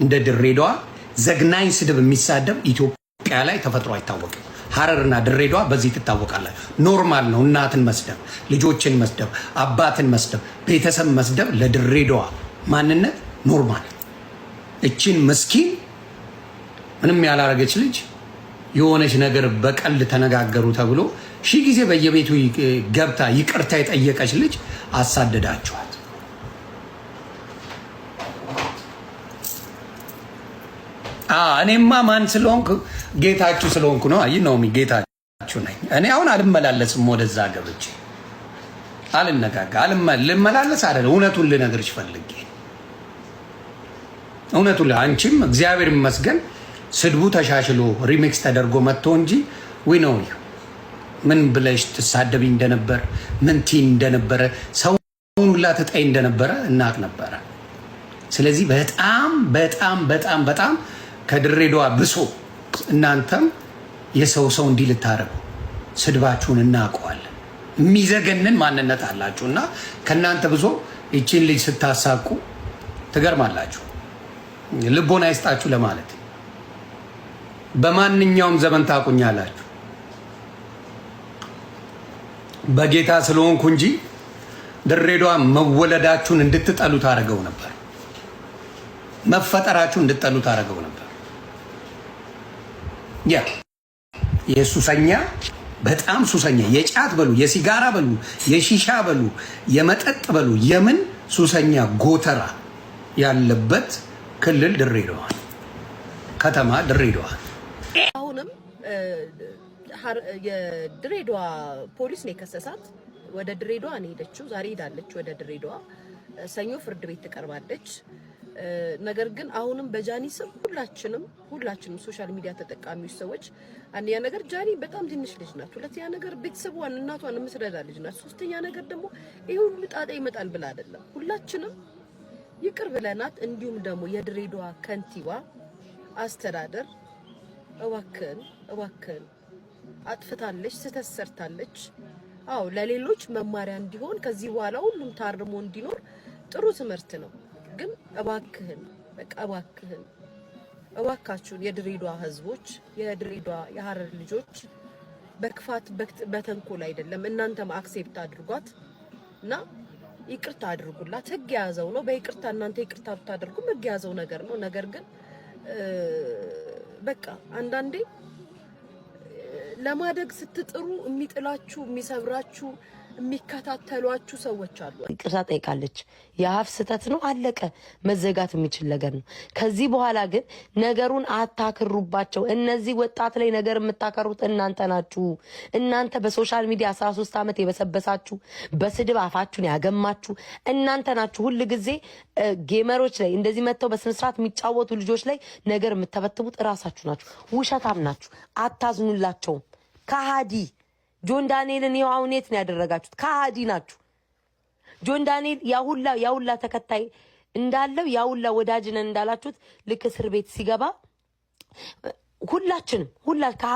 እንደ ድሬዳዋ ዘግናኝ ስድብ የሚሳደብ ኢትዮጵያ ላይ ተፈጥሮ አይታወቅም። ሀረርና ድሬዳዋ በዚህ ትታወቃለች። Normal ነው። እናትን መስደብ፣ ልጆችን መስደብ፣ አባትን መስደብ፣ ቤተሰብ መስደብ ለድሬዳዋ ማንነት normal። እችን ምስኪን ምንም ያላረገች ልጅ የሆነች ነገር በቀልድ ተነጋገሩ ተብሎ ሺህ ጊዜ በየቤቱ ገብታ ይቅርታ የጠየቀች ልጅ አሳደዳችኋት። እኔማ ማን ስለሆንኩ ጌታችሁ ስለሆንኩ ነው። አይ ነው ጌታችሁ ነኝ። እኔ አሁን አልመላለስም፣ ወደዛ ገብቼ አልነጋጋ ልመላለስ አይደለም። እውነቱን ልነግርሽ ፈልጌ እውነቱን አንቺም እግዚአብሔር ይመስገን ስድቡ ተሻሽሎ remix ተደርጎ መጥቶ እንጂ we know ምን ብለሽ ትሳደቢ እንደነበር ምን ቲ እንደነበረ ሰውን ሁላ ትጠይ እንደነበረ እናቅ ነበረ። ስለዚህ በጣም በጣም በጣም በጣም ከድሬዳዋ ብሶ እናንተም የሰው ሰው እንዲህ ልታደርጉ ስድባችሁን እናውቀዋለን። የሚዘገንን ማንነት አላችሁ እና ከእናንተ ብሶ ይቺን ልጅ ስታሳቁ ትገርማላችሁ። ልቦና አይስጣችሁ ለማለት በማንኛውም ዘመን ታቁኛላችሁ። በጌታ ስለሆንኩ እንጂ ድሬዳዋ መወለዳችሁን እንድትጠሉ ታደርገው ነበር። መፈጠራችሁን እንድትጠሉ ታደርገው ነበር። ያ የሱሰኛ በጣም ሱሰኛ የጫት በሉ የሲጋራ በሉ የሺሻ በሉ የመጠጥ በሉ የምን ሱሰኛ ጎተራ ያለበት ክልል ድሬዳዋ ከተማ ድሬዳዋ። አሁንም የድሬዳዋ ፖሊስ ነው የከሰሳት። ወደ ድሬዳዋ ነው የሄደችው። ዛሬ ሄዳለች ወደ ድሬዳዋ። ሰኞ ፍርድ ቤት ትቀርባለች። ነገር ግን አሁንም በጃኒ ስም ሁላችንም ሁላችንም social media ተጠቃሚዎች ሰዎች አንደኛ ነገር ጃኒ በጣም ትንሽ ልጅ ናት። ሁለተኛ ነገር ቤተሰቧን እናቷን የምትረዳ ልጅ ናት። ሶስተኛ ነገር ደግሞ ይሄ ሁሉ ጣጣ ይመጣል ብላ አይደለም። ሁላችንም ይቅር ብለናት፣ እንዲሁም ደግሞ የድሬዳዋ ከንቲባ አስተዳደር እባክን እባክን አጥፍታለች፣ ስህተት ሰርታለች። አዎ ለሌሎች መማሪያ እንዲሆን ከዚህ በኋላ ሁሉም ታርሞ እንዲኖር ጥሩ ትምህርት ነው። ግን እባክህን በቃ እባክህን እባካችሁን የድሬዳዋ ህዝቦች፣ የድሬዳዋ የሀረር ልጆች በክፋት በተንኮል አይደለም። እናንተም accept አድርጓት እና ይቅርታ አድርጉላት። ህግ የያዘው ነው። በይቅርታ እናንተ ይቅርታ ብታደርጉም ህግ የያዘው ነገር ነው። ነገር ግን በቃ አንዳንዴ ለማደግ ስትጥሩ የሚጥላችሁ የሚሰብራችሁ የሚከታተሏችሁ ሰዎች አሉ። ይቅርታ ጠይቃለች። የአፍ ስህተት ነው፣ አለቀ። መዘጋት የሚችል ነገር ነው። ከዚህ በኋላ ግን ነገሩን አታክሩባቸው። እነዚህ ወጣት ላይ ነገር የምታከሩት እናንተ ናችሁ። እናንተ በ social media 13 ዓመት የበሰበሳችሁ፣ በስድብ አፋችሁን ያገማችሁ እናንተ ናችሁ። ሁል ጊዜ gamer ኦች ላይ እንደዚህ መጥተው በስነስርዓት የሚጫወቱ ልጆች ላይ ነገር የምተበትቡት እራሳችሁ ናችሁ። ውሸታም ናችሁ። አታዝኑላቸውም። ከሃዲ ጆን ዳንኤልን ይኸው አሁን የት ነው ያደረጋችሁት? ከሃዲ ናችሁ። ጆን ዳንኤል ያሁላ ያሁላ ተከታይ እንዳለው ያሁላ ወዳጅነን እንዳላችሁት ልክ እስር ቤት ሲገባ ሁላችንም ሁላ ከሀ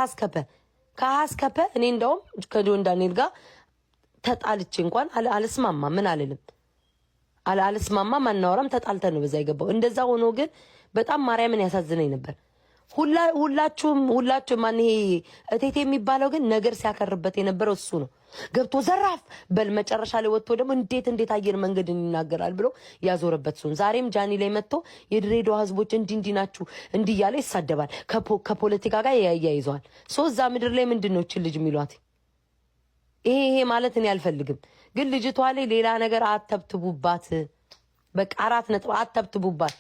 እስከ ፐ እኔ እንደውም ከጆን ዳንኤል ጋር ተጣልቼ እንኳን አልስማማ ምን አልልም አልስማማ አናወራም። ተጣልተን ነው በዛ የገባው። እንደዛ ሆኖ ግን በጣም ማርያምን ያሳዝነኝ ነበር። ሁላችሁም ሁላችሁም ማን ይሄ እቴቴ የሚባለው ግን ነገር ሲያከርበት የነበረው እሱ ነው። ገብቶ ዘራፍ በል መጨረሻ ላይ ወጥቶ ደግሞ እንዴት እንዴት አየር መንገድን ይናገራል ብሎ ያዞረበት እሱን። ዛሬም ጃኒ ላይ መጥቶ የድሬዳዋ ህዝቦች እንዲህ እንዲህ ናችሁ እንዲህ እያለ ይሳደባል። ከፖለቲካ ጋር ያያይዘዋል። So እዛ ምድር ላይ ምንድን ነው እችን ልጅ የሚሏት? ይሄ ይሄ ማለት እኔ አልፈልግም፣ ግን ልጅቷ ላይ ሌላ ነገር አተብትቡባት። በቃ 4 ነጥብ አተብትቡባት።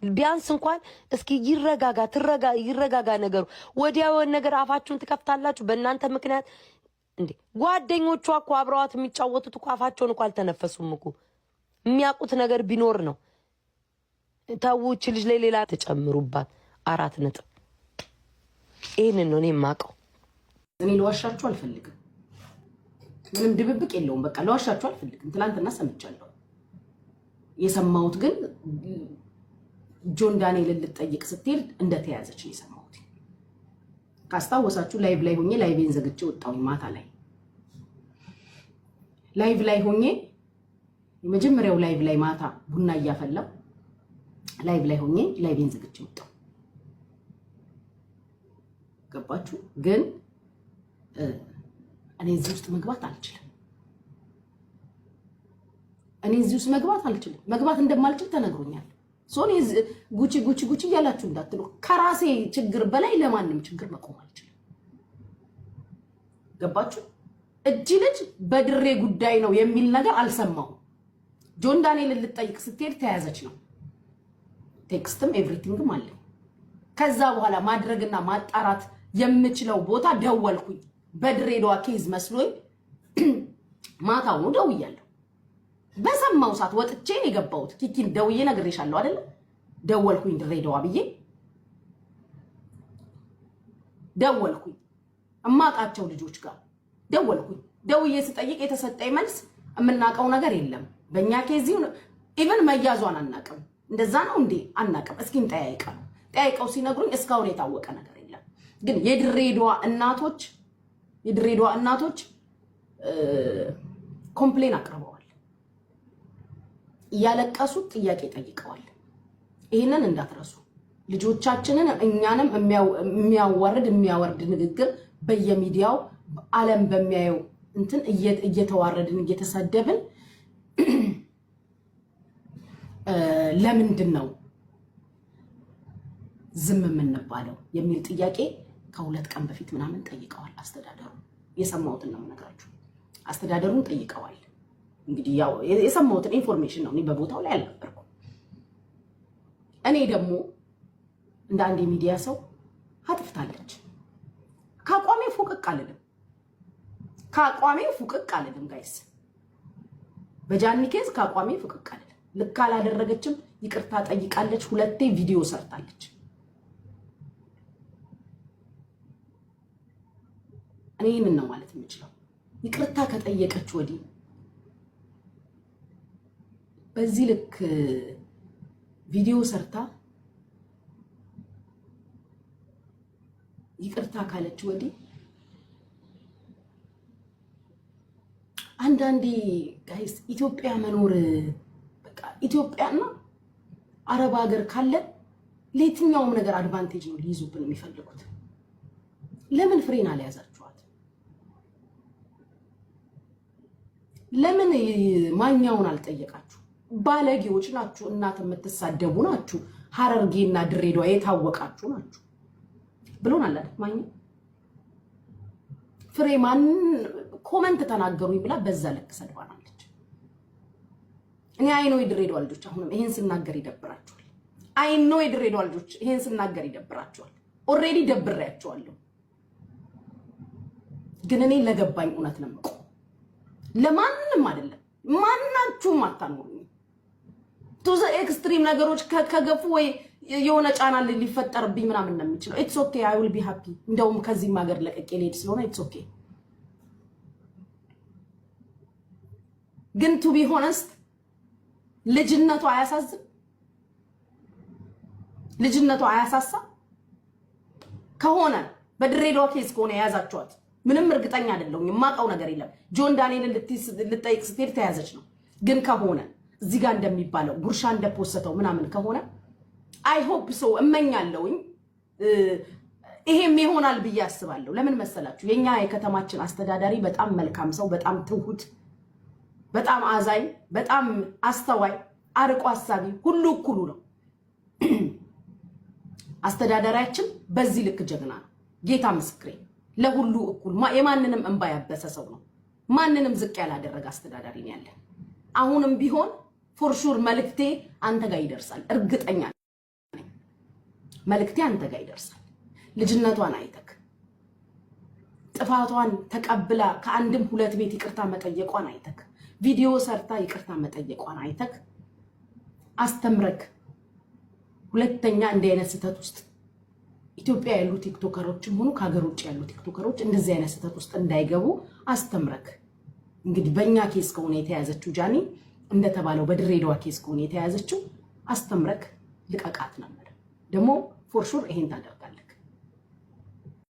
ቢያንስ እንኳን እስኪ ይረጋጋ፣ ትረጋ፣ ይረጋጋ ነገሩ። ወዲያውን ነገር አፋችሁን ትከፍታላችሁ። በእናንተ ምክንያት እንዴ ጓደኞቿ እኮ አብረዋት የሚጫወቱት እኮ አፋቸውን እኮ አልተነፈሱም እኮ። የሚያውቁት ነገር ቢኖር ነው። ተው፣ እቺ ልጅ ላይ ሌላ ተጨምሩባት። 4 ነጥብ። ይህንን ነው እኔ የማውቀው። እኔ ልዋሻችሁ አልፈልግም። ምንም ድብብቅ የለውም። በቃ ልዋሻችሁ አልፈልግም። ትናንትና ሰምቻለሁ። የሰማሁት ግን ጆን ዳንኤልን ልጠይቅ ስትሄድ እንደተያዘች ነው የሰማሁት። ካስታወሳችሁ live ላይ ሆኜ live ኤን ዘግቼ ወጣሁኝ። ማታ ላይ live ላይ ሆኜ የመጀመሪያው live ላይ ማታ ቡና እያፈላው Live ላይ ሆኜ live ኤን ዘግቼ ወጣሁ። ገባችሁ? ግን እኔ እዚህ ውስጥ መግባት አልችልም። እኔ እዚህ ውስጥ መግባት አልችልም። መግባት እንደማልችል ተነግሮኛል። So እኔ ጉቺ ጉቺ ጉቺ እያላችሁ እንዳትሉ። ከራሴ ችግር በላይ ለማንም ችግር መቆም አልችልም። ገባችሁ? እጅ ልጅ በድሬ ጉዳይ ነው የሚል ነገር አልሰማሁም። ጆን ዳንኤልን ልጠይቅ ስትሄድ ተያዘች ነው። Text ም everything ም አለ። ከዛ በኋላ ማድረግና ማጣራት የምችለው ቦታ ደወልኩኝ። በድሬዳዋ case መስሎኝ ማታውኑ ደውያለሁ። በሰማው ሰዓት ወጥቼ ነው የገባሁት። ኪኪን ደውዬ ነግሬሻለሁ አይደለ? ደወልኩኝ ድሬዳዋ ብዬ ደወልኩኝ። እማውቃቸው ልጆች ጋር ደወልኩኝ። ደውዬ ስጠይቅ የተሰጠኝ መልስ የምናውቀው ነገር የለም፣ በእኛ case even መያዟን አናውቅም። እንደዛ ነው እንዴ? አናውቅም። እስኪ እንጠያይቀው። ጠያይቀው ሲነግሩኝ እስካሁን የታወቀ ነገር የለም። ግን የድሬዳዋ እናቶች complain አቅርበዋል። እያለቀሱ ጥያቄ ጠይቀዋል። ይህንን እንዳትረሱ። ልጆቻችንን እኛንም የሚያዋርድ የሚያወርድ ንግግር በየሚዲያው ዓለም በሚያየው እንትን እየተዋረድን እየተሰደብን ለምንድን ነው ዝም የምንባለው የሚል ጥያቄ ከ2 ቀን በፊት ምናምን ጠይቀዋል። አስተዳደሩ የሰማሁትን ነው የምነግራችሁ። አስተዳደሩን ጠይቀዋል። እንግዲህ ያው የሰማሁትን information ነው። እኔ በቦታው ላይ አልነበርኩም። እኔ ደግሞ እንደ አንድ የሚዲያ ሰው አጥፍታለች፣ ከአቋሜ ፉቅቅ አልልም። ከአቋሜ ፉቅቅ አልልም guys። በጃኒ case ከአቋሜ ፉቅቅ አልልም። ልክ አላደረገችም፣ ይቅርታ ጠይቃለች። ሁለቴ ቪዲዮ ሰርታለች። እኔ ይህንን ነው ማለት የምችለው። ይቅርታ ከጠየቀች ወዲህ በዚህ ልክ ቪዲዮ ሰርታ ይቅርታ ካለች ወዲህ አንዳንዴ guys ኢትዮጵያ መኖር በቃ ኢትዮጵያና አረብ ሀገር ካለ ለየትኛውም ነገር advantage ነው ሊይዙብን የሚፈልጉት። ለምን ፍሬን አልያዛችኋት? ለምን ማኛውን አልጠየቃችሁ? ባለጌዎች ናችሁ። እናት የምትሳደቡ ናችሁ። ሀረርጌና ድሬዳዋ የታወቃችሁ ናችሁ ብሎናል አይደል? ማኛ ፍሬ ማን comment ተናገሩኝ ብላ በዛ ልክ ሰድባናለች። እኔ I know የድሬዳዋ ልጆች አሁንም ይሄን ስናገር ይደብራችኋል። I know የድሬዳዋ ልጆች ይሄን ስናገር ይደብራችኋል። Already ደብሬያቸዋለሁ። ግን እኔ ለገባኝ እውነት ነው የምቆመው። ለማንም አይደለም። ማናችሁም አታኖሩኝ። To the extreme ነገሮች ከገፉ ወይ የሆነ ጫና ሊፈጠርብኝ ምናምን ነው የሚችለው። It's okay, I will be happy። እንደውም ከዚህም ሀገር ለቅቄ ልሄድ ስለሆነ it's okay። ግን to be honest ልጅነቱ አያሳዝን? ልጅነቱ አያሳሳ? ከሆነ በድሬዳዋ case ከሆነ የያዛችኋት ምንም እርግጠኛ አይደለሁም፣ የማውቀው ነገር የለም። ጆን ዳንኤልን ልጠይቅ ስትሄድ ተያዘች ነው። ግን ከሆነ እዚህ ጋር እንደሚባለው ጉርሻ እንደፖሰተው ምናምን ከሆነ I hope so እመኛለሁኝ። ይሄም ይሆናል ብዬ አስባለሁ። ለምን መሰላችሁ? የኛ የከተማችን አስተዳዳሪ በጣም መልካም ሰው፣ በጣም ትሁት፣ በጣም አዛኝ፣ በጣም አስተዋይ፣ አርቆ አሳቢ፣ ሁሉ እኩሉ ነው። አስተዳዳሪያችን በዚህ ልክ ጀግና ነው። ጌታ ምስክሬ፣ ለሁሉ እኩል የማንንም እንባ ያበሰ ሰው ነው። ማንንም ዝቅ ያላደረገ አስተዳዳሪ ነው ያለን። አሁንም ቢሆን for sure መልእክቴ አንተ ጋር ይደርሳል፣ እርግጠኛ ነኝ። መልእክቴ አንተ ጋር ይደርሳል። ልጅነቷን አይተክ ጥፋቷን ተቀብላ ከአንድም ሁለት ቤት ይቅርታ መጠየቋን አይተክ ቪዲዮ ሰርታ ይቅርታ መጠየቋን አይተክ አስተምረክ ሁለተኛ እንዲህ አይነት ስህተት ውስጥ ኢትዮጵያ ያሉ ቲክቶከሮችም ሆኑ ከሀገር ውጭ ያሉ ቲክቶከሮች እንደዚህ አይነት ስህተት ውስጥ እንዳይገቡ አስተምረክ። እንግዲህ በእኛ case ከሆነ የተያዘችው ጃኒ እንደተባለው በድሬዳዋ case ከሆነ የተያዘችው አስተምረክ ልቀቃት ነው የምልህ። ደግሞ for sure ይሄን ታደርጋለህ።